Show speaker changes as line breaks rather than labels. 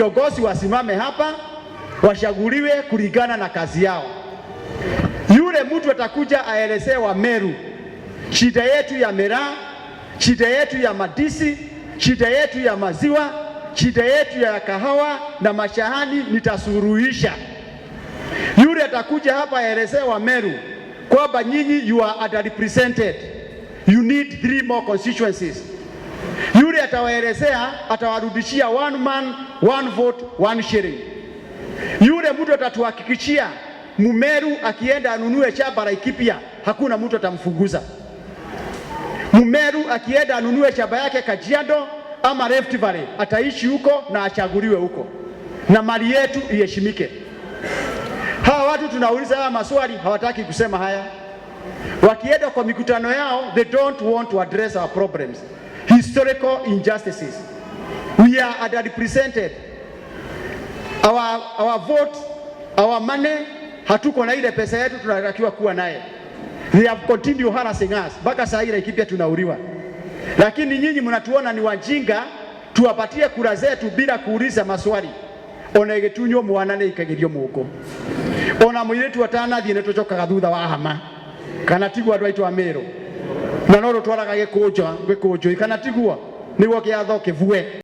Viongozi wasimame hapa wachaguliwe kulingana na kazi yao. Yule mtu atakuja aelezee wa Meru shida yetu ya miraa, shida yetu ya madisi, shida yetu ya maziwa, shida yetu ya kahawa na mashahani, nitasuluhisha. Yule atakuja hapa aelezee wa Meru kwamba nyinyi, you are underrepresented, you need three more constituencies. Yule atawaelezea, atawarudishia one man, one vote, one shilling. Yule mtu atatuhakikishia Mumeru akienda anunue shamba Laikipia, hakuna mtu atamfukuza. Mumeru akienda anunue shamba yake Kajiado ama Rift Valley, ataishi huko na achaguliwe huko, na mali yetu iheshimike. Hawa watu tunauliza haya maswali, hawataki kusema haya. Wakienda kwa mikutano yao, they don't want to address our problems, historical injustices. We are underrepresented. Our vote, our money, hatuko na ile pesa yetu tunatakiwa kuwa naye. They have continued harassing us mpaka saa hii Laikipia tunauliwa, lakini nyinyi mnatuona ni wajinga, tuwapatie kura zetu bila kuuliza maswali. Ona igĩtunywo mwana nĩ ikagĩrio mũko, ona mũirĩtu atanathiĩ nĩ tũcokaga thutha wa hama, kana tiguo, andũ aitũ a Meru? Na no rũtwaraga gĩkũnjo gĩkũnjo, kana tiguo? Nĩguo kĩatho kĩbue.